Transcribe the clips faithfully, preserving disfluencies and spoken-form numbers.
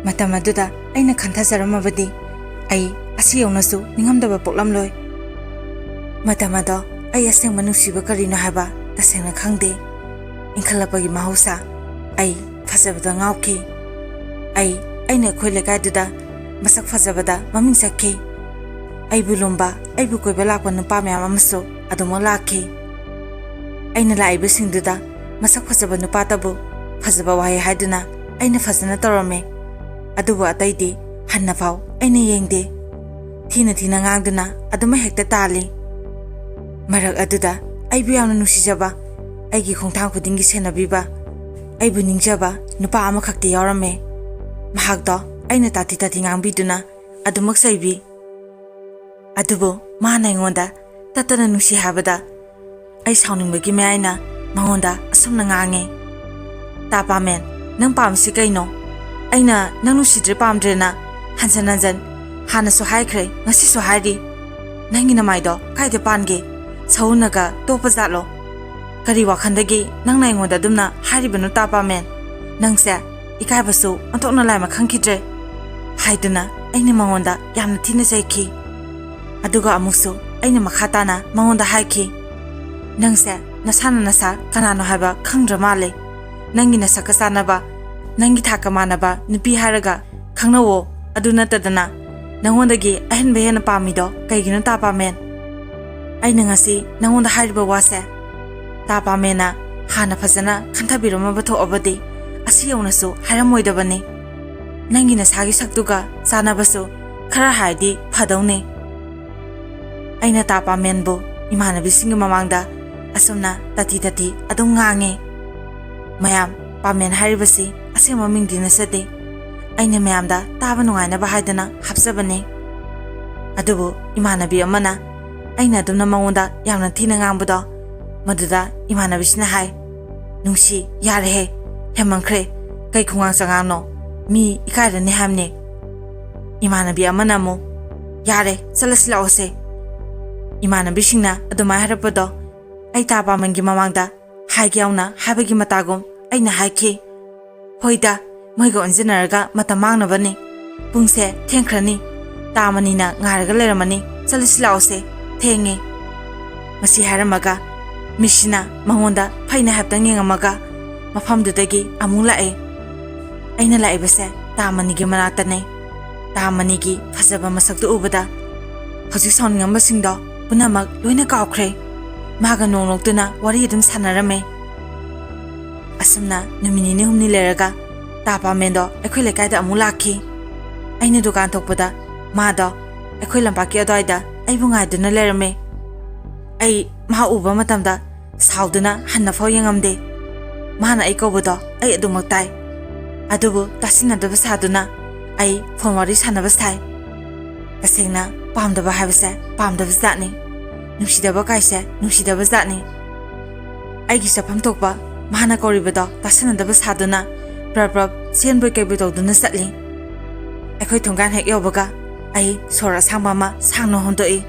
ꯃꯇꯝ ꯑꯗꯨꯗ ꯑꯩꯅ ꯈꯟꯊꯖꯔꯝꯃꯕꯗꯤ ꯑꯩ ꯑꯁꯤ ꯌꯧꯅꯁꯨ ꯅꯤꯡꯉꯝꯗꯕ ꯄꯣꯛꯂꯝꯂꯣꯏ꯫ ꯃꯇꯝ ꯑꯗꯣ ꯑꯩ ꯑꯁꯦꯡꯕ ꯅꯨꯡꯁꯤꯕ ꯀꯔꯤꯅꯣ ꯍꯥꯏꯕ ꯇꯁꯦꯡꯅ ꯈꯪꯗꯦ꯫ ꯏꯟꯈꯠꯂꯛꯄꯒꯤ ꯃꯍꯧꯁꯥ, ꯑꯩ ꯐꯖꯕꯗ ꯉꯥꯎꯈꯤ꯫ ꯑꯩ ꯑꯩꯅ ꯑꯩꯈꯣꯏ ꯂꯩꯀꯥꯏꯗꯨꯗ ꯃꯁꯛ ꯐꯖꯕꯗ ꯃꯃꯤꯡ ꯆꯠꯈꯤ꯫ ꯑꯩꯕꯨ ꯂꯨꯝꯕ, ꯑꯩꯕꯨ ꯀꯣꯏꯕ ꯂꯥꯛꯄ ꯅꯨꯄꯥ ꯃꯌꯥꯝ ꯑꯃꯁꯨ ꯑꯗꯨꯃꯛ ꯂꯥꯛꯈꯤ꯫ ꯑꯩꯅ ꯂꯥꯛꯏꯕꯁꯤꯡꯗꯨꯗ ꯃꯁꯛ ꯐꯖꯕ ꯅꯨꯄꯥꯇꯕꯨ ꯐꯖꯕ ꯋꯥꯍꯩ ꯍꯥꯏꯗꯨꯅ ꯑꯩꯅ ꯐꯖꯅ ꯇꯧꯔꯝꯃꯤ, ꯑꯗꯨꯕꯨ ꯑꯇꯩꯗꯤ ꯍꯟꯅꯐꯥꯎ ꯑꯩꯅ ꯌꯦꯡꯗꯦ꯫ ꯊꯤꯅ ꯊꯤꯅ ꯉꯥꯡꯗꯨꯅ ꯑꯗꯨꯃꯛ ꯍꯦꯛꯇ ꯇꯥꯜꯂꯤ꯫ ꯃꯔꯛ ꯑꯗꯨꯗ ꯑꯩꯕꯨ ꯌꯥꯝꯅ ꯅꯨꯡꯁꯤꯖꯕ, ꯑꯩꯒꯤ ꯈꯣꯡꯊꯥꯡ ꯈꯨꯗꯤꯡꯒꯤ ꯁꯦꯟꯅꯕꯤꯕ, ꯑꯩꯕꯨ ꯅꯤꯡꯖꯕ ꯅꯨꯄꯥ ꯑꯃꯈꯛꯇꯤ ꯌꯥꯎꯔꯝꯃꯦ꯫ ꯃꯍꯥꯛꯇꯣ ꯑꯩꯅ ꯇꯥꯊꯤ ꯇꯥꯊꯤ ꯉꯥꯡꯕꯤꯗꯨꯅ ꯑꯗꯨꯃꯛ ꯆꯩꯕꯤ꯫ ꯑꯗꯨꯕꯨ ꯃꯥꯅ ꯑꯩꯉꯣꯟꯗ ꯇꯠꯇꯅ ꯅꯨꯡꯁꯤ ꯍꯥꯏꯕꯗ ꯑꯩ ꯁꯥꯎꯅꯤꯡꯕꯒꯤ ꯃꯌꯥꯏꯅ ꯃꯉꯣꯟꯗ ꯑꯁꯨꯝꯅ ꯉꯥꯡꯉꯤ, "ꯇꯥ ꯄꯥꯃꯦꯟ, ꯅꯪ ꯄꯥꯝꯃꯤꯁꯤ ꯀꯩꯅꯣ? ꯑꯩꯅ ꯅꯪ ꯅꯨꯡꯁꯤꯗ꯭ꯔꯦ ꯄꯥꯝꯗ꯭ꯔꯦꯅ ꯍꯟꯖꯟ ꯍꯟꯖꯟ ꯍꯥꯟꯅꯁꯨ ꯍꯥꯏꯈ꯭ꯔꯦ, ꯉꯁꯤꯁꯨ ꯍꯥꯏꯔꯤ꯫ ꯅꯪꯒꯤ ꯅꯃꯥꯏꯗꯣ ꯀꯥꯏꯗ ꯄꯥꯟꯒꯦ? ꯁꯎꯅꯒ ꯇꯣꯞꯄ ꯖꯥꯠꯂꯣ? ꯀꯔꯤ ꯋꯥꯈꯜꯗꯒꯤ ꯅꯪꯅ ꯑꯩꯉꯣꯟꯗ ꯑꯗꯨꯝꯅ ꯍꯥꯏꯔꯤꯕꯅꯣ ꯇꯥ ꯄꯥꯃꯦꯟ? ꯅꯪꯁꯦ ꯏꯀꯥꯏꯕꯁꯨ ꯑꯣꯟꯊꯣꯛꯅ ꯂꯥꯏꯃ ꯈꯪꯈꯤꯗ꯭ꯔꯦ?" ꯍꯥꯏꯗꯨꯅ ꯑꯩꯅ ꯃꯉꯣꯟꯗ ꯌꯥꯝꯅ ꯊꯤꯅ ꯆꯩꯈꯤ꯫ ꯑꯗꯨꯒ ꯑꯃꯨꯛꯁꯨ ꯑꯩꯅ ꯃꯈꯥ ꯇꯥꯅ ꯃꯉꯣꯟꯗ ꯍꯥꯏꯈꯤ, "ꯅꯪꯁꯦ ꯅꯁꯥꯅ ꯅꯁꯥ ꯀꯅꯥꯅꯣ ꯍꯥꯏꯕ ꯈꯪꯗ꯭ꯔ ꯃꯥꯜꯂꯦ꯫ ꯅꯪꯒꯤ ꯅꯁꯛꯀ ꯆꯥꯟꯅꯕ, ꯅꯪꯒꯤ ꯊꯥꯛꯀ ꯃꯥꯟꯅꯕ ꯅꯨꯄꯤ ꯍꯥꯏꯔꯒ ꯈꯪꯅꯧꯋꯣ꯫ ꯑꯗꯨ ꯅꯠꯇꯗꯅ ꯅꯉꯣꯟꯗꯒꯤ ꯑꯍꯦꯟꯕ ꯍꯦꯟꯅ ꯄꯥꯝꯃꯤꯗꯣ ꯀꯩꯒꯤꯅꯣ ꯇꯥ ꯄꯥꯃꯦꯟ?" ꯑꯩꯅ ꯉꯁꯤ ꯅꯉꯣꯟꯗ ꯍꯥꯏꯔꯤꯕ ꯋꯥꯁꯦ ꯇꯥ ꯄꯥꯃꯦꯟꯅ ꯍꯥꯟꯅ ꯐꯖꯅ ꯈꯟꯊꯕꯤꯔꯝꯃꯕ ꯊꯣꯛꯑꯕꯗꯤ ꯑꯁꯤ ꯌꯧꯅꯁꯨ ꯍꯥꯏꯔꯝꯃꯣꯏꯗꯕꯅꯤ꯫ ꯅꯪꯒꯤ ꯅꯁꯥꯒꯤ ꯁꯛꯇꯨꯒ ꯆꯥꯟꯅꯕꯁꯨ ꯈꯔ ꯍꯥꯏꯔꯗꯤ ꯐꯗꯧꯅꯤ꯫ ꯑꯩꯅ ꯇꯥ ꯄꯥꯃꯦꯟꯕꯨ ꯏꯃꯥꯟꯅꯕꯤꯁꯤꯡꯒꯤ ꯃꯃꯥꯡꯗ ꯑꯁꯨꯝꯅ ꯇꯥꯊꯤ ꯇꯥꯊꯤ ꯑꯗꯨꯝ ꯉꯥꯡꯉꯤ꯫ ꯃꯌꯥꯝ, ꯄꯥꯃꯦꯟ ꯍꯥꯏꯔꯤꯕꯁꯤ ꯑꯁꯦꯡꯕ ꯃꯤꯡꯗꯤ ꯅꯠꯆꯗꯦ꯫ ꯑꯩꯅ ꯃꯌꯥꯝꯗ ꯇꯥꯕ ꯅꯨꯡꯉꯥꯏꯅꯕ ꯍꯥꯏꯗꯅ ꯍꯥꯞꯆꯕꯅꯤ꯫ ꯑꯗꯨꯕꯨ ꯏꯃꯥꯟꯅꯕꯤ ꯑꯃꯅ ꯑꯩꯅ ꯑꯗꯨꯝꯅ ꯃꯉꯣꯟꯗ ꯌꯥꯝꯅ ꯊꯤꯅ ꯉꯥꯡꯕꯗꯣ, ꯃꯗꯨꯗ ꯏꯃꯥꯟꯅꯕꯤꯁꯤꯅ ꯍꯥꯏ, "ꯅꯨꯡꯁꯤ, ꯌꯥꯔꯦꯍꯦ, ꯍꯦꯟꯃꯟꯈ꯭ꯔꯦ꯫ ꯀꯩ ꯈꯨꯉꯥꯡ ꯆꯉꯥꯡꯅꯣ? ꯃꯤ ꯏꯀꯥꯏꯔꯅꯤ ꯍꯥꯏꯕꯅꯦ꯫" ꯏꯃꯥꯟꯅꯕꯤ ꯑꯃꯅ ꯑꯃꯨꯛ, "ꯌꯥꯔꯦ, ꯆꯠꯂꯁꯤ ꯂꯥꯛꯑꯣꯁꯦ꯫" ꯏꯃꯥꯟꯅꯕꯤꯁꯤꯡꯅ ꯑꯗꯨꯃꯥꯏꯅ ꯍꯥꯏꯔꯛꯄꯗꯣ ꯑꯩ ꯇꯥ ꯄꯥꯃꯦꯟꯒꯤ ꯃꯃꯥꯡꯗ ꯍꯥꯏꯒꯦ ꯌꯥꯎꯅ ꯍꯥꯏꯕꯒꯤ ꯃꯇꯥꯒꯨꯝ ꯑꯩꯅ ꯍꯥꯏꯈꯤ, "ꯍꯣꯏꯗ, ꯃꯣꯏꯒ ꯑꯣꯟꯁꯤꯟꯅꯔꯒ ꯃꯇꯝ ꯃꯥꯡꯅꯕꯅꯤ꯫ ꯄꯨꯡꯁꯦ ꯊꯦꯡꯈ꯭ꯔꯅꯤ꯫ ꯇꯥꯃꯅꯤꯅ ꯉꯥꯏꯔꯒ ꯂꯩꯔꯝꯃꯅꯤ꯫ ꯆꯠꯂꯁꯤ ꯂꯥꯛꯑꯣꯁꯦ, ꯊꯦꯡꯉꯦ꯫ ꯃꯁꯤ ꯍꯥꯏꯔꯝꯃꯒ ꯃꯤꯁꯤꯅ ꯃꯉꯣꯟꯗ ꯐꯩꯅ ꯍꯥꯏꯐꯇꯪ ꯌꯦꯡꯉꯝꯃꯒ ꯃꯐꯝꯗꯨꯗꯒꯤ ꯑꯃꯨꯛ ꯂꯥꯛꯑꯦ꯫ ꯑꯩꯅ ꯂꯥꯛꯏꯕꯁꯦ ꯇꯥꯃꯅꯤꯒꯤ ꯃꯅꯥꯛꯇꯅꯦ꯫ ꯇꯥꯃꯅꯤꯒꯤ ꯐꯖꯕ ꯃꯁꯛꯇꯨ ꯎꯕꯗ ꯍꯧꯖꯤꯛ ꯁꯥꯎꯅꯤꯡꯉꯝꯕꯁꯤꯡꯗꯣ ꯄꯨꯝꯅꯃꯛ ꯂꯣꯏꯅ ꯀꯥꯎꯈ꯭ꯔꯦ꯫ ꯃꯥꯒ ꯅꯣꯡ ꯅꯣꯛꯇꯨꯅ ꯋꯥꯔꯤ ꯑꯗꯨꯝ ꯁꯥꯟꯅꯔꯝꯃꯦ꯫ ꯑꯁꯨꯝꯅ ꯅꯨꯃꯤꯠ ꯅꯤꯅꯤ ꯍꯨꯝꯅꯤ ꯂꯩꯔꯒ ꯇꯥ ꯄꯥꯃꯦꯟꯗꯣ ꯑꯩꯈꯣꯏ ꯂꯩꯀꯥꯏꯗ ꯑꯃꯨꯛ ꯂꯥꯛꯈꯤ꯫ ꯑꯩꯅ ꯗꯨꯀꯥꯟ ꯊꯣꯛꯄꯗ ꯃꯥꯗꯣ ꯑꯩꯈꯣꯏ ꯂꯝꯄꯥꯛꯀꯤ ꯑꯗꯨꯋꯥꯏꯗ ꯑꯩꯕꯨ ꯉꯥꯏꯗꯨꯅ ꯂꯩꯔꯝꯃꯦ꯫ ꯑꯩ ꯃꯍꯥꯛ ꯎꯕ ꯃꯇꯝꯗ ꯁꯥꯎꯗꯨꯅ ꯍꯟꯅ ꯐꯥꯎ ꯌꯦꯡꯉꯝꯗꯦ꯫ ꯃꯥꯅ ꯑꯩ ꯀꯧꯕꯗꯣ ꯑꯩ ꯑꯗꯨꯃꯛ ꯇꯥꯏ꯫ ꯑꯗꯨꯕꯨ ꯇꯥꯁꯤꯟꯅꯗꯕ ꯁꯥꯗꯨꯅ ꯑꯩ ꯐꯣꯟ ꯋꯥꯔꯤ ꯁꯥꯟꯅꯕ ꯁꯥꯏ꯫ ꯇꯁꯦꯡꯅ ꯄꯥꯝꯗꯕ ꯍꯥꯏꯕꯁꯦ ꯄꯥꯝꯗꯕ ꯖꯥꯠꯅꯤ꯫ ꯅꯨꯡꯁꯤꯗꯕ ꯀꯥꯏꯁꯦ ꯅꯨꯡꯁꯤꯗꯕ ꯖꯥꯠꯅꯤ꯫ ꯑꯩꯒꯤ ꯆꯠꯐꯝ ꯊꯣꯛꯄ ꯃꯥꯅ ꯀꯧꯔꯤꯕꯗꯣ ꯇꯥꯁꯤꯟꯅꯗꯕ ꯁꯥꯗꯨꯅ ꯄ꯭ꯔꯞ ꯄ꯭ꯔꯞ ꯆꯦꯟꯕꯣꯏ ꯀꯩꯕꯣꯏ ꯇꯧꯗꯨꯅ ꯆꯠꯂꯤ꯫ ꯑꯩꯈꯣꯏ ꯊꯣꯡꯒꯥꯟ ꯍꯦꯛ ꯌꯧꯕꯒ ꯑꯩ ꯁꯣꯔ ꯑꯁꯥꯡꯕ ꯑꯃ ꯁꯥꯡꯅ ꯍꯣꯟꯗꯣꯛꯏ꯫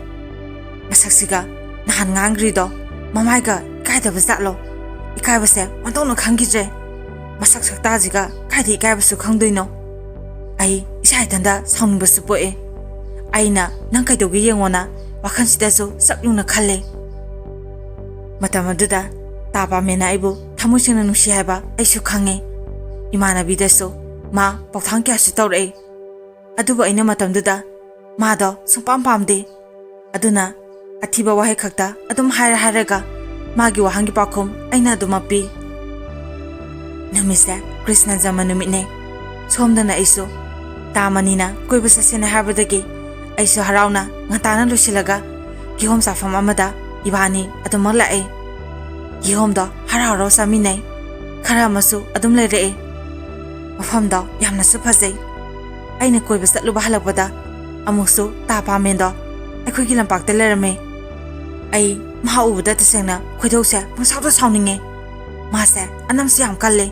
ꯃꯁꯛꯁꯤꯒ ꯅꯍꯥꯟ ꯉꯥꯡꯈ꯭ꯔꯤꯗꯣ ꯃꯃꯥꯏꯒ ꯏꯀꯥꯏꯗꯕ ꯖꯥꯠꯂꯣ? ꯏꯀꯥꯏꯕꯁꯦ ꯑꯣꯟꯊꯣꯛꯅ ꯈꯪꯈꯤꯗ꯭ꯔꯦ꯫ ꯃꯁꯛ ꯁꯛꯇꯥꯁꯤꯒ ꯀꯥꯏꯗ ꯏꯀꯥꯏꯕꯁꯨ ꯈꯪꯗꯣꯏꯅꯣ? ꯑꯩ ꯏꯁꯥ ꯏꯊꯟꯗ ꯁꯥꯎꯅꯤꯡꯕꯁꯨ ꯄꯣꯛꯑꯦ꯫ ꯑꯩꯅ ꯅꯪ ꯀꯩꯗꯧꯒꯦ ꯌꯦꯡꯉꯣꯅ ꯋꯥꯈꯜꯁꯤꯗꯁꯨ ꯆꯞ ꯌꯨꯡꯅ ꯈꯜꯂꯦ꯫ ꯃꯇꯝ ꯑꯗꯨꯗ ꯇꯥ ꯄꯥꯃꯦꯟꯅ ꯑꯩꯕꯨ ꯊꯃꯣꯏ ꯁꯦꯡꯅ ꯅꯨꯡꯁꯤ ꯍꯥꯏꯕ ꯑꯩꯁꯨ ꯈꯪꯉꯦ꯫ ꯏꯃꯥꯟꯅꯕꯤꯗꯁꯨ ꯃꯥ ꯄꯥꯎꯊꯥꯡ ꯀꯌꯥꯁꯨ ꯇꯧꯔꯛꯏ꯫ ꯑꯗꯨꯕꯨ ꯑꯩꯅ ꯃꯇꯝꯗꯨꯗ ꯃꯥꯗꯣ ꯁꯨꯡꯄꯥꯝ ꯄꯥꯝꯗꯦ꯫ ꯑꯗꯨꯅ ꯑꯊꯤꯕ ꯋꯥꯍꯩ ꯈꯛꯇ ꯑꯗꯨꯝ ꯍꯥꯏꯔ ꯍꯥꯏꯔꯒ ꯃꯥꯒꯤ ꯋꯥꯍꯪꯒꯤ ꯄꯥꯎꯈꯨꯝ ꯑꯩꯅ ꯑꯗꯨꯃꯛ ꯄꯤ꯫ ꯅꯨꯃꯤꯠꯁꯦ ꯀ꯭ꯔꯤꯁꯅ ꯖꯔꯃ ꯅꯨꯃꯤꯠꯅꯦ꯫ ꯁꯣꯝꯗꯅ ꯑꯩꯁꯨ ꯇꯥ ꯃꯅꯤꯅ ꯀꯣꯏꯕ ꯆꯠꯁꯦꯅ ꯍꯥꯏꯕꯗꯒꯤ ꯑꯩꯁꯨ ꯍꯔꯥꯎꯅ ꯉꯟꯇꯥꯅ ꯂꯣꯏꯁꯤꯜꯂꯒ ꯀꯤꯍꯣꯝ ꯆꯥꯐꯝ ꯑꯃꯗ ꯏꯕꯥꯅꯤ ꯑꯗꯨꯃꯛ ꯂꯥꯛꯑꯦ꯫ ꯀꯤꯍꯣꯝꯗꯣ ꯍꯔꯥꯎ ꯍꯔꯥꯎ ꯆꯥꯃꯤꯟꯅꯩ꯫ ꯈꯔ ꯑꯃꯁꯨ ꯑꯗꯨꯝ ꯂꯩꯔꯛꯑꯦ꯫ ꯃꯐꯝꯗꯣ ꯌꯥꯝꯅꯁꯨ ꯐꯖꯩ꯫ ꯑꯩꯅ ꯀꯣꯏꯕ ꯆꯠꯂꯨꯕ ꯍꯜꯂꯛꯄꯗ ꯑꯃꯨꯛꯁꯨ ꯇꯥ ꯄꯥꯃꯦꯟꯗꯣ ꯑꯩꯈꯣꯏꯒꯤ ꯂꯝꯄꯥꯛꯇ ꯂꯩꯔꯝꯃꯦ꯫ ꯑꯩ ꯃꯍꯥꯛ ꯎꯕꯗ ꯇꯁꯦꯡꯅ ꯈꯣꯏꯗꯧꯁꯦ ꯄꯪꯁꯥꯎꯗ ꯁꯥꯎꯅꯤꯡꯉꯦ꯫ ꯃꯥꯁꯦ ꯑꯅꯝꯁꯨ ꯌꯥꯝ ꯀꯜꯂꯦ,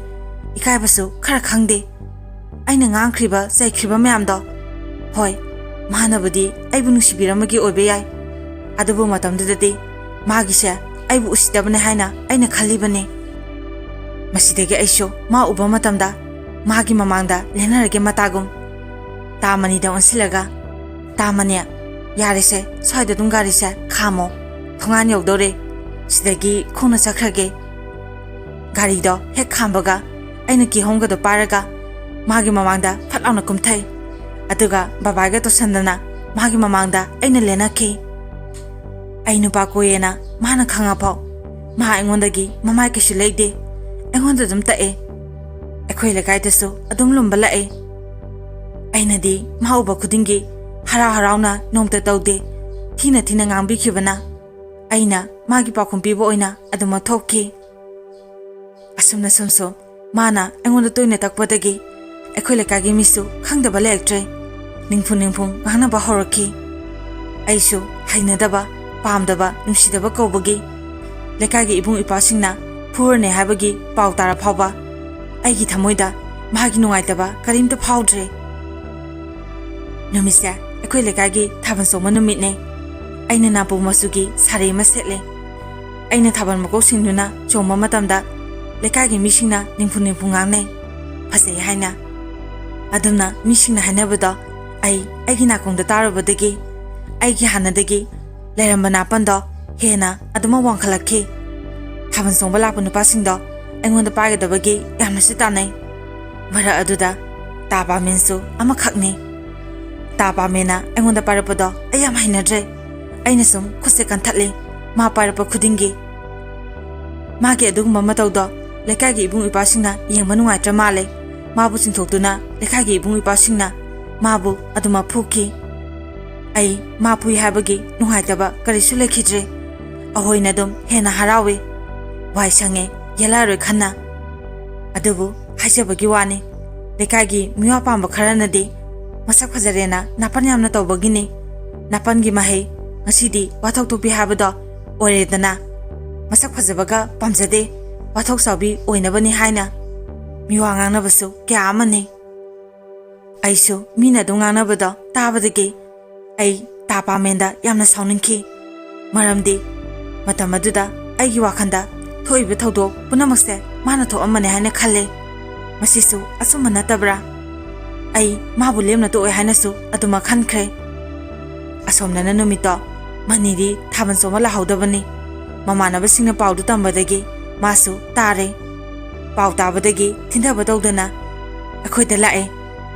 ꯏꯀꯥꯏꯕꯁꯨ ꯈꯔ ꯈꯪꯗꯦ꯫ ꯑꯩꯅ ꯉꯥꯡꯈ꯭ꯔꯤꯕ ꯆꯩꯈ꯭ꯔꯤꯕ ꯃꯌꯥꯝꯗꯣ, ꯍꯣꯏ, ꯃꯥꯅꯕꯨꯗꯤ ꯑꯩꯕꯨ ꯅꯨꯡꯁꯤꯕꯤꯔꯝꯕꯒꯤ ꯑꯣꯏꯕ ꯌꯥꯏ, ꯑꯗꯨꯕꯨ ꯃꯇꯝꯗꯨꯗꯗꯤ ꯃꯥꯒꯤꯁꯦ ꯑꯩꯕꯨ ꯎꯁꯤꯠꯇꯕꯅꯦ ꯍꯥꯏꯅ ꯑꯩꯅ ꯈꯜꯂꯤꯕꯅꯤ꯫ ꯃꯁꯤꯗꯒꯤ ꯑꯩꯁꯨ ꯃꯥ ꯎꯕ ꯃꯇꯝꯗ ꯃꯥꯒꯤ ꯃꯃꯥꯡꯗ ꯂꯦꯟꯅꯔꯒꯦ ꯃꯇꯥꯒꯨꯝ꯫ ꯇꯥꯃꯅꯤꯗ ꯑꯣꯟꯁꯤꯜꯂꯒ, "ꯇꯥꯃꯅꯤ, ꯌꯥꯔꯦꯁꯦ, ꯁ꯭ꯋꯥꯏꯗ ꯑꯗꯨꯝ ꯒꯥꯔꯤꯁꯦ ꯈꯥꯝꯃꯣ, ꯊꯣꯡꯒꯥꯟ ꯌꯧꯗꯧꯔꯦ, ꯁꯤꯗꯒꯤ ꯈꯣꯡꯅ ꯆꯠꯈ꯭ꯔꯒꯦ"꯫ ꯒꯥꯔꯤꯗꯣ ꯍꯦꯛ ꯈꯥꯝꯕꯒ ꯑꯩꯅ ꯀꯤꯍꯣꯝꯒꯗꯣ ꯄꯥꯏꯔꯒ ꯃꯥꯒꯤ ꯃꯃꯥꯡꯗ ꯐꯠ ꯂꯥꯎꯅ ꯀꯨꯝꯊꯩ꯫ ꯑꯗꯨꯒ ꯕꯕꯥꯒ ꯇꯧꯁꯟꯗꯅ ꯃꯥꯒꯤ ꯃꯃꯥꯡꯗ ꯑꯩꯅ ꯂꯦꯟꯅꯈꯤ꯫ ꯑꯩ ꯅꯨꯄꯥ ꯀꯣꯏꯌꯦꯅ ꯃꯥꯅ ꯈꯪꯉꯐꯥꯎ ꯃꯥ ꯑꯩꯉꯣꯟꯗꯒꯤ ꯃꯃꯥꯏ ꯀꯩꯁꯨ ꯂꯩꯗꯦ, ꯑꯩꯉꯣꯟꯗ ꯑꯗꯨꯝ ꯇꯛꯑꯦ꯫ ꯑꯩꯈꯣꯏ ꯂꯩꯀꯥꯏꯗꯁꯨ ꯑꯗꯨꯝ ꯂꯨꯝꯕ ꯂꯥꯛꯑꯦ꯫ ꯑꯩꯅꯗꯤ ꯃꯥ ꯎꯕ ꯈꯨꯗꯤꯡꯒꯤ ꯍꯔꯥꯎ ꯍꯔꯥꯎꯅ ꯅꯣꯡꯇ ꯇꯧꯗꯦ, ꯊꯤꯅ ꯊꯤꯅ ꯉꯥꯡꯕꯤꯈꯤꯕꯅ ꯑꯩꯅ ꯃꯥꯒꯤ ꯄꯥꯎꯈꯨꯝ ꯄꯤꯕ ꯑꯣꯏꯅ ꯑꯗꯨꯃꯛ ꯊꯣꯛꯈꯤ꯫ ꯑꯁꯨꯝꯅ ꯁꯨꯝ ꯁꯨꯝ ꯃꯥꯅ ꯑꯩꯉꯣꯟꯗ ꯇꯣꯏꯅ ꯇꯛꯄꯗꯒꯤ ꯑꯩꯈꯣꯏ ꯂꯩꯀꯥꯏꯒꯤ ꯃꯤꯁꯨ ꯈꯪꯗꯕ ꯂꯩꯔꯛꯇ꯭ꯔꯦ꯫ ꯅꯤꯡꯐꯨ ꯅꯤꯡꯐꯨ ꯉꯥꯡꯅꯕ ꯍꯧꯔꯛꯈꯤ꯫ ꯑꯩꯁꯨ ꯍꯩꯅꯗꯕ, ꯄꯥꯝꯗꯕ, ꯅꯨꯡꯁꯤꯗꯕ ꯀꯧꯕꯒꯤ ꯂꯩꯀꯥꯏꯒꯤ ꯏꯕꯨꯡ ꯏꯄ꯭ꯋꯥꯁꯤꯡꯅ ꯐꯨꯔꯅꯤ ꯍꯥꯏꯕꯒꯤ ꯄꯥꯎ ꯇꯥꯔ ꯐꯥꯎꯕ ꯑꯩꯒꯤ ꯊꯃꯣꯏꯗ ꯃꯥꯒꯤ ꯅꯨꯡꯉꯥꯏꯇꯕ ꯀꯔꯤꯝꯇ ꯐꯥꯎꯗ꯭ꯔꯦ꯫ ꯅꯨꯃꯤꯠꯁꯦ ꯑꯩꯈꯣꯏ ꯂꯩꯀꯥꯏꯒꯤ ꯊꯥꯕꯜ ꯆꯣꯡꯕ ꯅꯨꯃꯤꯠꯅꯦ꯫ ꯑꯩꯅ ꯅꯥꯄꯨ ꯃꯆꯨꯒꯤ ꯁꯥꯔꯤ ꯑꯃ ꯁꯦꯠꯂꯦ꯫ ꯑꯩꯅ ꯊꯥꯕꯜ ꯃꯀꯣꯛ ꯁꯤꯡꯗꯨꯅ ꯆꯣꯡꯕ ꯃꯇꯝꯗ ꯂꯩꯀꯥꯏꯒꯤ ꯃꯤꯁꯤꯡꯅ ꯅꯤꯡꯐꯨ ꯅꯤꯡꯐꯨ ꯉꯥꯡꯅꯩ, ꯐꯖꯩ ꯍꯥꯏꯅ꯫ ꯑꯗꯨꯝꯅ ꯃꯤꯁꯤꯡꯅ ꯍꯥꯏꯅꯕꯗꯣ ꯑꯩ ꯑꯩꯒꯤ ꯅꯥꯀꯣꯡꯗ ꯇꯥꯔꯨꯕꯗꯒꯤ ꯑꯩꯒꯤ ꯍꯥꯟꯅꯗꯒꯤ ꯂꯩꯔꯝꯕ ꯅꯥꯄꯟꯗꯣ ꯍꯦꯟꯅ ꯑꯗꯨꯃꯛ ꯋꯥꯡꯈꯠꯂꯛꯈꯤ꯫ ꯊꯥꯕꯜ ꯆꯣꯡꯕ ꯂꯥꯛꯄ ꯅꯨꯄꯥꯁꯤꯡꯗꯣ ꯑꯩꯉꯣꯟꯗ ꯄꯥꯏꯒꯗꯕꯒꯤ ꯌꯥꯝꯅꯁꯨ ꯇꯥꯟꯅꯩ꯫ ꯃꯔꯛ ꯑꯗꯨꯗ ꯇꯥ ꯄꯥꯃꯦꯟꯁꯨ ꯑꯃꯈꯛꯅꯤ꯫ ꯇꯥ ꯄꯥꯃꯦꯟꯅ ꯑꯩꯉꯣꯟꯗ ꯄꯥꯏꯔꯛꯄꯗꯣ ꯑꯩ ꯌꯥꯝ ꯍꯩꯅꯗ꯭ꯔꯦ꯫ ꯑꯩꯅ ꯁꯨꯝ ꯈꯨꯠꯁꯦ ꯀꯟꯊꯠꯂꯤ, ꯃꯥ ꯄꯥꯏꯔꯛꯄ ꯈꯨꯗꯤꯡꯒꯤ꯫ ꯃꯥꯒꯤ ꯑꯗꯨꯒꯨꯝꯕ ꯃꯇꯧꯗꯣ ꯂꯩꯀꯥꯏꯒꯤ ꯏꯕꯨꯡ ꯏꯄ꯭ꯋꯥꯁꯤꯡꯅ ꯌꯦꯡꯕ ꯅꯨꯡꯉꯥꯏꯇ꯭ꯔ ꯃꯥꯜꯂꯦ꯫ ꯃꯥꯕꯨ ꯆꯤꯡꯊꯣꯛꯇꯨꯅ ꯂꯩꯀꯥꯏꯒꯤ ꯏꯕꯨꯡ ꯏꯄ꯭ꯋꯥꯁꯤꯡꯅ ꯃꯥꯕꯨ ꯑꯗꯨꯃꯛ ꯐꯨꯈꯤ꯫ ꯑꯩ ꯃꯥ ꯐꯨꯏ ꯍꯥꯏꯕꯒꯤ ꯅꯨꯡꯉꯥꯏꯇꯕ ꯀꯔꯤꯁꯨ ꯂꯩꯈꯤꯗ꯭ꯔꯦ꯫ ꯑꯍꯣꯏꯅ ꯑꯗꯨꯝ ꯍꯦꯟꯅ ꯍꯔꯥꯎꯏ꯫ ꯋꯥꯏ ꯁꯪꯉꯦ, ꯌꯦꯜꯂꯛꯑꯔꯣꯏ ꯈꯟꯅ꯫ ꯑꯗꯨꯕꯨ ꯍꯥꯏꯖꯕꯒꯤ ꯋꯥꯅꯤ, ꯂꯩꯀꯥꯏꯒꯤ ꯃꯤꯋꯥ ꯄꯥꯝꯕ ꯈꯔꯅꯗꯤ ꯃꯁꯛ ꯐꯖꯔꯦꯅ ꯅꯥꯄꯟ ꯌꯥꯝꯅ ꯇꯧꯕꯒꯤꯅꯤ꯫ ꯅꯥꯄꯟꯒꯤ ꯃꯍꯩ ꯉꯁꯤꯗꯤ ꯋꯥꯊꯣꯛ ꯊꯣꯛꯄꯤ ꯍꯥꯏꯕꯗꯣ ꯑꯣꯏꯔꯦꯗꯅ꯫ ꯃꯁꯛ ꯐꯖꯕꯒ ꯄꯥꯝꯖꯗꯦ, ꯋꯥꯊꯣꯛ ꯆꯥꯎꯕꯤ ꯑꯣꯏꯅꯕꯅꯤ ꯍꯥꯏꯅ ꯃꯤꯋꯥ ꯉꯥꯡꯅꯕꯁꯨ ꯀꯌꯥ ꯑꯃꯅꯤ꯫ ꯑꯩꯁꯨ ꯃꯤꯅ ꯑꯗꯨꯝ ꯉꯥꯡꯅꯕꯗꯣ ꯇꯥꯕꯗꯒꯤ ꯑꯩ ꯇꯥ ꯄꯥꯃꯦꯟꯗ ꯌꯥꯝꯅ ꯁꯥꯎꯅꯤꯡꯈꯤ꯫ ꯃꯔꯝꯗꯤ ꯃꯇꯝ ꯑꯗꯨꯗ ꯑꯩꯒꯤ ꯋꯥꯈꯜꯗ ꯊꯣꯛꯏꯕ ꯊꯧꯗꯣꯛ ꯄꯨꯝꯅꯃꯛꯁꯦ ꯃꯥꯅ ꯊꯣꯛꯑꯝꯕꯅꯦ ꯍꯥꯏꯅ ꯈꯜꯂꯦ꯫ ꯃꯁꯤꯁꯨ ꯑꯆꯨꯝꯕ ꯅꯠꯇꯕ꯭ꯔꯥ? ꯑꯩ ꯃꯥꯕꯨ ꯂꯦꯝꯅ ꯇꯣꯛꯑꯣꯏ ꯍꯥꯏꯅꯁꯨ ꯑꯗꯨꯃꯛ ꯈꯟꯈ꯭ꯔꯦ꯫ ꯑꯁꯣꯝꯗꯅ ꯅꯨꯃꯤꯠꯇꯣ ꯃꯅꯤꯗꯤ ꯊꯥꯕꯜ ꯆꯣꯡꯕ ꯂꯥꯛꯍꯧꯗꯕꯅꯤ꯫ ꯃꯃꯥꯟꯅꯕꯁꯤꯡꯅ ꯄꯥꯎꯗꯨ ꯇꯝꯕꯗꯒꯤ ꯃꯥꯁꯨ ꯇꯥꯔꯦ꯫ ꯄꯥꯎ ꯇꯥꯕꯗꯒꯤ ꯊꯤꯟꯊꯕ ꯇꯧꯗꯅ ꯑꯩꯈꯣꯏꯗ ꯂꯥꯛꯑꯦ꯫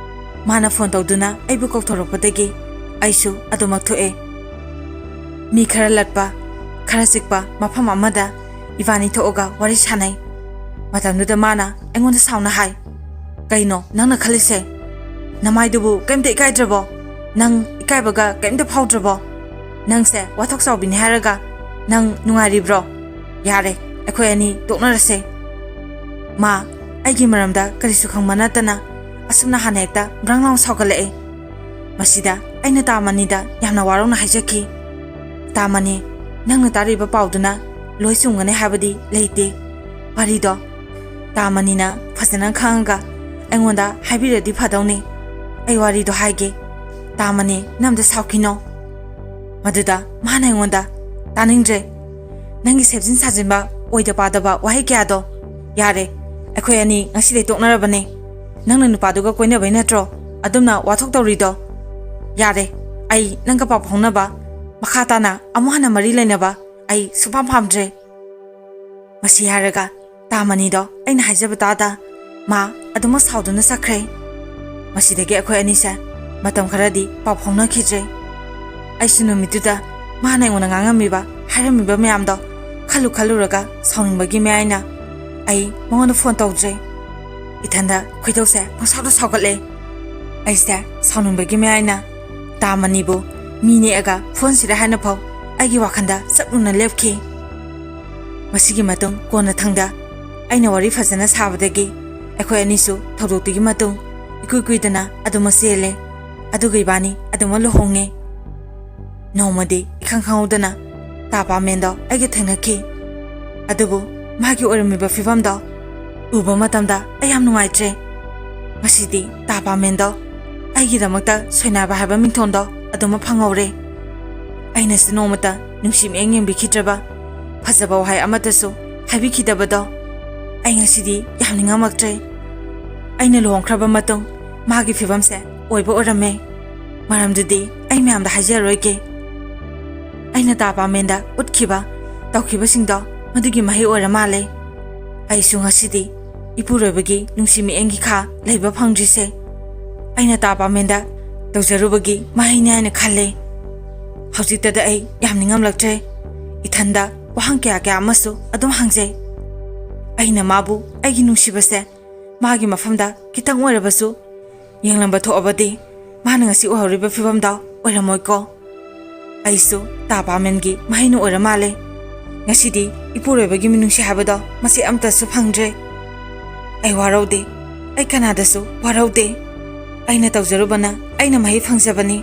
ꯃꯥꯅ ꯐꯣꯟ ꯇꯧꯗꯨꯅ ꯑꯩꯕꯨ ꯀꯧꯊꯣꯔꯛꯄꯗꯒꯤ ꯑꯩꯁꯨ ꯑꯗꯨꯃꯛ ꯊꯣꯛꯑꯦ꯫ ꯃꯤ ꯈꯔ ꯂꯠꯄ, ꯈꯔ ꯆꯤꯛꯄ ꯃꯐꯝ ꯑꯃꯗ ꯏꯕꯥꯅꯤ ꯊꯣꯛꯑꯒ ꯋꯥꯔꯤ ꯁꯥꯟꯅꯩ꯫ ꯃꯇꯝꯗꯨꯗ ꯃꯥꯅ ꯑꯩꯉꯣꯟꯗ ꯁꯥꯎꯅ ꯍꯥꯏ, "ꯀꯩꯅꯣ ꯅꯪꯅ ꯈꯜꯂꯤꯁꯦ? ꯅꯃꯥꯏꯗꯨꯕꯨ ꯀꯩꯝꯇ ꯏꯀꯥꯏꯗ꯭ꯔꯕꯣ? ꯅꯪ ꯏꯀꯥꯏꯕꯒ ꯀꯩꯝꯇ ꯐꯥꯎꯗ꯭ꯔꯕꯣ? ꯅꯪꯁꯦ ꯋꯥꯊꯣꯛ ꯆꯥꯎꯕꯤꯅꯤ ꯍꯥꯏꯔꯒ ꯅꯪ ꯅꯨꯡꯉꯥꯏꯔꯤꯕ꯭ꯔꯣ? ꯌꯥꯔꯦ, ꯑꯩꯈꯣꯏ ꯑꯅꯤ ꯇꯣꯛꯅꯔꯁꯦ꯫" ꯃꯥ ꯑꯩꯒꯤ ꯃꯔꯝꯗ ꯀꯔꯤꯁꯨ ꯈꯪꯕ ꯅꯠꯇꯅ ꯑꯁꯨꯝꯅ ꯍꯥꯟꯅ ꯍꯦꯛꯇ ꯕ꯭ꯔꯪ ꯂꯥꯎꯅ ꯁꯥꯎꯒꯠꯂꯛꯑꯦ꯫ ꯃꯁꯤꯗ ꯑꯩꯅ ꯇꯥꯃꯅꯤꯗ ꯌꯥꯝꯅ ꯋꯥꯔꯧꯅ ꯍꯥꯏꯖꯈꯤ, "ꯇꯥꯃꯅꯤ, ꯅꯪꯅ ꯇꯥꯔꯤꯕ ꯄꯥꯎꯗꯨꯅ ꯂꯣꯏ ꯆꯨꯝꯒꯅꯤ ꯍꯥꯏꯕꯗꯤ ꯂꯩꯇꯦ꯫ ꯋꯥꯔꯤꯗꯣ ꯇꯥꯃꯅꯤꯅ ꯐꯖꯅ ꯈꯪꯉꯒ ꯑꯩꯉꯣꯟꯗ ꯍꯥꯏꯕꯤꯔꯗꯤ ꯐꯗꯧꯅꯤ꯫ ꯑꯩ ꯋꯥꯔꯤꯗꯣ ꯍꯥꯏꯒꯦ꯫ ꯇꯥꯃꯅꯤ, ꯅꯪ ꯑꯝꯇ ꯁꯥꯎꯈꯤꯅꯣ꯫" ꯃꯗꯨꯗ ꯃꯥꯅ ꯑꯩꯉꯣꯟꯗ, "ꯇꯥꯅꯤꯡꯗ꯭ꯔꯦ꯫ ꯅꯪꯒꯤ ꯁꯦꯝꯖꯤꯟ ꯁꯥꯖꯤꯟꯕ, ꯑꯣꯏꯗ ꯄꯥꯗꯕ ꯋꯥꯍꯩ ꯀꯌꯥꯗꯣ꯫ ꯌꯥꯔꯦ, ꯑꯩꯈꯣꯏ ꯑꯅꯤ ꯉꯁꯤꯗꯩ ꯇꯣꯛꯅꯔꯕꯅꯦ꯫ ꯅꯪꯅ ꯅꯨꯄꯥꯗꯨꯒ ꯀꯣꯏꯅꯕꯩ ꯅꯠꯇ꯭ꯔꯣ ꯑꯗꯨꯝꯅ ꯋꯥꯊꯣꯛ ꯇꯧꯔꯤꯗꯣ? ꯌꯥꯔꯦ, ꯑꯩ ꯅꯪꯒ ꯄꯥꯎ ꯐꯥꯎꯅꯕ, ꯃꯈꯥ ꯇꯥꯅ ꯑꯃꯨꯛ ꯍꯟꯅ ꯃꯔꯤ ꯂꯩꯅꯕ ꯑꯩ ꯁꯨꯡꯄꯥꯝ ꯄꯥꯝꯗ꯭ꯔꯦ꯫" ꯃꯁꯤ ꯍꯥꯏꯔꯒ ꯇꯥꯃꯅꯤꯗꯣ ꯑꯩꯅ ꯍꯥꯏꯖꯕ ꯇꯥꯗ ꯃꯥ ꯑꯗꯨꯃꯛ ꯁꯥꯎꯗꯨꯅ ꯆꯠꯈ꯭ꯔꯦ꯫ ꯃꯁꯤꯗꯒꯤ ꯑꯩꯈꯣꯏ ꯑꯅꯤꯁꯦ ꯃꯇꯝ ꯈꯔꯗꯤ ꯄꯥꯎ ꯐꯥꯎꯅꯈꯤꯗ꯭ꯔꯦ꯫ ꯑꯩꯁꯨ ꯅꯨꯃꯤꯠꯇꯨꯗ ꯃꯥꯅ ꯑꯩꯉꯣꯟꯗ ꯉꯥꯡꯉꯝꯃꯤꯕ, ꯍꯥꯏꯔꯝꯃꯤꯕ ꯃꯌꯥꯝꯗꯣ ꯈꯜꯂꯨ ꯈꯜꯂꯨꯔꯒ ꯁꯥꯎꯅꯤꯡꯕꯒꯤ ꯃꯌꯥꯏꯅ ꯑꯩ ꯃꯉꯣꯟꯗ ꯐꯣꯟ ꯇꯧꯗ꯭ꯔꯦ꯫ ꯏꯊꯟꯗ ꯈꯣꯏꯗꯧꯁꯦ ꯄꯪꯁꯥꯎꯗ ꯁꯥꯎꯒꯠꯂꯦ꯫ ꯑꯩꯁꯦ ꯁꯥꯎꯅꯤꯡꯕꯒꯤ ꯃꯌꯥꯏꯅ ꯇꯥꯃꯅꯤꯕꯨ ꯃꯤ ꯅꯦꯛꯑꯒ ꯐꯨꯍꯟꯁꯤꯔꯥ ꯍꯥꯏꯅ ꯐꯥꯎ ꯑꯩꯒꯤ ꯋꯥꯈꯜꯗ ꯆꯞ ꯌꯨꯡꯅ ꯂꯦꯞꯈꯤ꯫ ꯃꯁꯤꯒꯤ ꯃꯇꯨꯡ ꯀꯣꯟꯅꯊꯪꯗ ꯑꯩꯅ ꯋꯥꯔꯤ ꯐꯖꯅ ꯁꯥꯕꯗꯒꯤ ꯑꯩꯈꯣꯏ ꯑꯅꯤꯁꯨ ꯊꯧꯗꯣꯛꯇꯨꯒꯤ ꯃꯇꯨꯡ ꯏꯀꯨꯏ ꯀꯨꯏꯗꯅ ꯑꯗꯨꯃꯛ ꯆꯦꯜꯂꯦ꯫ ꯑꯗꯨꯒ ꯏꯕꯥꯅꯤ ꯑꯗꯨꯃꯛ ꯂꯨꯍꯣꯡꯉꯦ꯫ ꯅꯣꯡꯃꯗꯤ ꯏꯈꯪ ꯈꯪꯍꯧꯗꯅ ꯇꯥ ꯄꯥꯃꯦꯟꯗꯣ ꯑꯩꯒ ꯊꯦꯡꯅꯈꯤ꯫ ꯑꯗꯨꯕꯨ ꯃꯥꯒꯤ ꯑꯣꯏꯔꯝꯃꯤꯕ ꯐꯤꯕꯝꯗꯣ ꯎꯕ ꯃꯇꯝꯗ ꯑꯩ ꯌꯥꯝ ꯅꯨꯡꯉꯥꯏꯇ꯭ꯔꯦ꯫ ꯃꯁꯤꯗꯤ ꯇꯥ ꯄꯥꯃꯦꯟꯗꯣ ꯑꯩꯒꯤꯗꯃꯛꯇ ꯁꯣꯏꯅꯥꯏꯕ ꯍꯥꯏꯕ ꯃꯤꯡꯊꯣꯟꯗꯣ ꯑꯗꯨꯃꯛ ꯐꯪꯍꯧꯔꯦ꯫ ꯑꯩꯅꯁꯨ ꯅꯣꯡꯃꯇ ꯅꯨꯡꯁꯤ ꯃꯤꯠꯌꯦꯡ ꯌꯦꯡꯕꯤꯈꯤꯗ꯭ꯔꯕ, ꯐꯖꯕ ꯋꯥꯍꯩ ꯑꯃꯠꯇꯁꯨ ꯍꯥꯏꯕꯤꯈꯤꯗꯕꯗꯣ ꯑꯩ ꯉꯁꯤꯗꯤ ꯌꯥꯝ ꯅꯤꯡꯉꯝꯃꯛꯇ꯭ꯔꯦ꯫ ꯑꯩꯅ ꯂꯨꯍꯣꯡꯈ꯭ꯔꯕ ꯃꯇꯨꯡ ꯃꯥꯒꯤ ꯐꯤꯕꯝꯁꯦ ꯑꯣꯏꯕ ꯑꯣꯏꯔꯝꯃꯦ꯫ ꯃꯔꯝꯗꯨꯗꯤ ꯑꯩ ꯃꯌꯥꯝꯗ ꯍꯥꯏꯖꯔꯣꯏꯒꯦ꯫ ꯑꯩꯅ ꯇꯥ ꯄꯥꯃꯦꯟꯗ ꯎꯠꯈꯤꯕ ꯇꯧꯈꯤꯕꯁꯤꯡꯗꯣ ꯃꯗꯨꯒꯤ ꯃꯍꯩ ꯑꯣꯏꯔ ꯃꯥꯜꯂꯦ꯫ ꯑꯩꯁꯨ ꯉꯁꯤꯗꯤ ꯏꯄꯨꯔꯣꯏꯕꯒꯤ ꯅꯨꯡꯁꯤ ꯃꯤꯠꯌꯦꯡꯒꯤ ꯈꯥ ꯂꯩꯕ ꯐꯪꯗ꯭ꯔꯤꯁꯦ ꯑꯩꯅ ꯇꯥ ꯄꯥꯃꯦꯟꯗ ꯇꯧꯖꯔꯨꯕꯒꯤ ꯃꯍꯩꯅꯤ ꯍꯥꯏꯅ ꯈꯜꯂꯦ꯫ ꯍꯧꯖꯤꯛꯇꯗ ꯑꯩ ꯌꯥꯝ ꯅꯤꯡꯉꯝꯂꯛꯇ꯭ꯔꯦ꯫ ꯏꯊꯟꯗ ꯋꯥꯍꯪ ꯀꯌꯥ ꯀꯌꯥ ꯑꯃꯁꯨ ꯑꯗꯨꯝ ꯍꯪꯖꯩ꯫ ꯑꯩꯅ ꯃꯥꯕꯨ ꯑꯩꯒꯤ ꯅꯨꯡꯁꯤꯕꯁꯦ ꯃꯥꯒꯤ ꯃꯐꯝꯗ ꯈꯤꯇꯪ ꯑꯣꯏꯔꯕꯁꯨ ꯌꯦꯡꯂꯝꯕ ꯊꯣꯛꯑꯕꯗꯤ ꯃꯥꯅ ꯉꯁꯤ ꯑꯣꯏꯍꯧꯔꯤꯕ ꯐꯤꯕꯝꯗꯣ ꯑꯣꯏꯔꯝꯃꯣꯏꯀꯣ꯫ ꯑꯩꯁꯨ ꯇꯥ ꯄꯥꯃꯦꯟꯒꯤ ꯃꯍꯩꯅ ꯑꯣꯏꯔ ꯃꯥꯜꯂꯦ꯫ ꯉꯁꯤꯗꯤ ꯏꯄꯨꯔꯣꯏꯕꯒꯤ ꯃꯤꯅꯨꯡꯁꯤ ꯍꯥꯏꯕꯗꯣ ꯃꯁꯤ ꯑꯝꯇꯁꯨ ꯐꯪꯗ꯭ꯔꯦ꯫ ꯑꯩ ꯋꯥꯔꯧꯗꯦ꯫ ꯑꯩ ꯀꯅꯥꯗꯁꯨ ꯋꯥꯔꯧꯗꯦ꯫ ꯑꯩꯅ ꯇꯧꯖꯔꯨꯕꯅ ꯑꯩꯅ ꯃꯍꯩ ꯐꯪꯖꯕꯅꯤ꯫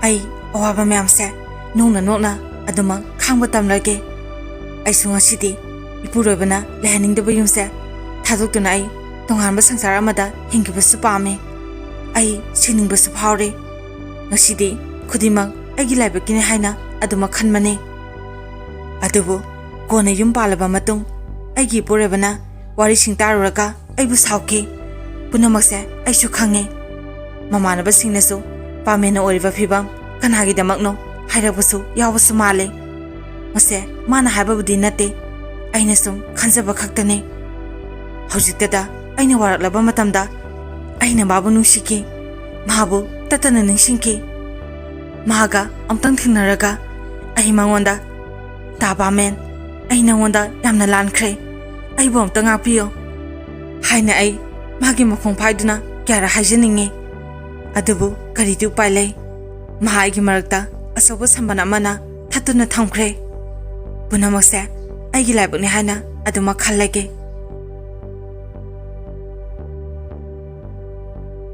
ꯑꯩ ꯑꯋꯥꯕ ꯃꯌꯥꯝꯁꯦ ꯅꯣꯡꯅ ꯅꯣꯛꯅ ꯑꯗꯨꯃꯛ ꯈꯥꯡꯕ ꯇꯝꯂꯒꯦ꯫ ꯑꯩꯁꯨ ꯉꯁꯤꯗꯤ ꯏꯄꯨꯔꯣꯏꯕꯅ ꯂꯩꯍꯟꯅꯤꯡꯗꯕ ꯌꯨꯝꯁꯦ ꯊꯥꯗꯣꯛꯇꯨꯅ ꯑꯩ ꯇꯣꯉꯥꯟꯕ ꯁꯪꯁꯥꯔ ꯑꯃꯗ ꯍꯤꯡꯈꯤꯕꯁꯨ ꯄꯥꯝꯃꯤ꯫ ꯑꯩ ꯁꯤꯅꯤꯡꯕꯁꯨ ꯐꯥꯎꯔꯦ꯫ ꯉꯁꯤꯗꯤ ꯈꯨꯗꯤꯡꯃꯛ ꯑꯩꯒꯤ ꯂꯥꯏꯕꯛꯀꯤꯅꯤ ꯍꯥꯏꯅ ꯑꯗꯨꯃꯛ ꯈꯟꯕꯅꯤ꯫ ꯑꯗꯨꯕꯨ ꯀꯣꯟꯅ ꯌꯨꯝ ꯄꯥꯜꯂꯕ ꯃꯇꯨꯡ ꯑꯩꯒꯤ ꯏꯄꯨꯔꯣꯏꯕꯅ ꯋꯥꯔꯤꯁꯤꯡ ꯇꯥꯔꯨꯔꯒ ꯑꯩꯕꯨ ꯁꯥꯎꯈꯤ꯫ ꯄꯨꯝꯅꯃꯛꯁꯦ ꯑꯩꯁꯨ ꯈꯪꯉꯤ꯫ ꯃꯃꯥꯟꯅꯕꯁꯤꯡꯅꯁꯨ ꯄꯥꯃꯦꯟꯅ ꯑꯣꯏꯔꯤꯕ ꯐꯤꯕꯝ ꯀꯅꯥꯒꯤꯗꯃꯛꯅꯣ ꯍꯥꯏꯔꯛꯄꯁꯨ ꯌꯥꯎꯕꯁꯨ ꯃꯥꯜꯂꯦ꯫ ꯃꯁꯦ ꯃꯥꯅ ꯍꯥꯏꯕꯕꯨꯗꯤ ꯅꯠꯇꯦ, ꯑꯩꯅ ꯁꯨꯝ ꯈꯟꯖꯕ ꯈꯛꯇꯅꯤ꯫ ꯍꯧꯖꯤꯛꯇꯗ ꯑꯩꯅ ꯋꯥꯔꯛꯂꯕ ꯃꯇꯝꯗ ꯑꯩꯅ ꯃꯥꯕꯨ ꯅꯨꯡꯁꯤꯈꯤ, ꯃꯥꯕꯨ ꯇꯠꯇꯅ ꯅꯤꯡꯁꯤꯡꯈꯤ꯫ ꯃꯥꯒ ꯑꯝꯇꯪ ꯊꯦꯡꯅꯔꯒ ꯑꯩ ꯃꯉꯣꯟꯗ, "ꯇꯥ ꯄꯥꯃꯦꯟ, ꯑꯩ ꯅꯉꯣꯟꯗ ꯌꯥꯝꯅ ꯂꯥꯟꯈ꯭ꯔꯦ, ꯑꯩꯕꯨ ꯑꯝꯇ ꯉꯥꯛꯄꯤꯌꯨ" ꯍꯥꯏꯅ ꯑꯩ ꯃꯥꯒꯤ ꯃꯈꯣꯡ ꯐꯥꯏꯗꯨꯅ ꯀꯌꯥꯔꯛ ꯍꯥꯏꯖꯅꯤꯡꯉꯤ꯫ ꯑꯗꯨꯕꯨ ꯀꯔꯤꯗꯤ ꯎꯄꯥꯏ ꯂꯩ? ꯃꯍꯥꯛ ꯑꯩꯒꯤ ꯃꯔꯛꯇ ꯑꯆꯧꯕ ꯁꯝꯕꯟ ꯑꯃꯅ ꯊꯠꯇꯨꯅ ꯊꯝꯈ꯭ꯔꯦ꯫ ꯄꯨꯝꯅꯃꯛꯁꯦ ꯑꯩꯒꯤ ꯂꯥꯏꯕꯛꯅꯤ ꯍꯥꯏꯅ ꯑꯗꯨꯃꯛ ꯈꯜꯂꯒꯦ꯫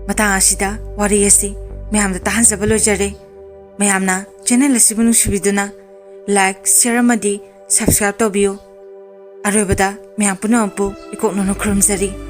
ꯃꯇꯥꯡ ꯑꯁꯤꯗ ꯋꯥꯔꯤ ꯑꯁꯤ ꯃꯌꯥꯝꯗ ꯇꯥꯍꯟꯖꯕ ꯂꯣꯏꯖꯔꯦ꯫ ꯃꯌꯥꯝꯅ ꯆꯦꯅꯦꯜ ꯑꯁꯤꯕꯨ ꯅꯨꯡꯁꯤꯕꯤꯗꯨꯅ ꯂꯥꯏꯛ, ꯁꯤꯌꯔ ꯑꯃꯗꯤ ꯁꯕꯁꯀ꯭ꯔꯥꯏꯕ ꯇꯧꯕꯤꯌꯨ꯫ ꯑꯔꯣꯏꯕꯗ ꯃꯌꯥꯝ ꯄꯨꯝꯅꯃꯛꯄꯨ ꯏꯀꯣꯛꯅꯅ ꯈꯨꯔꯨꯝꯖꯔꯤ꯫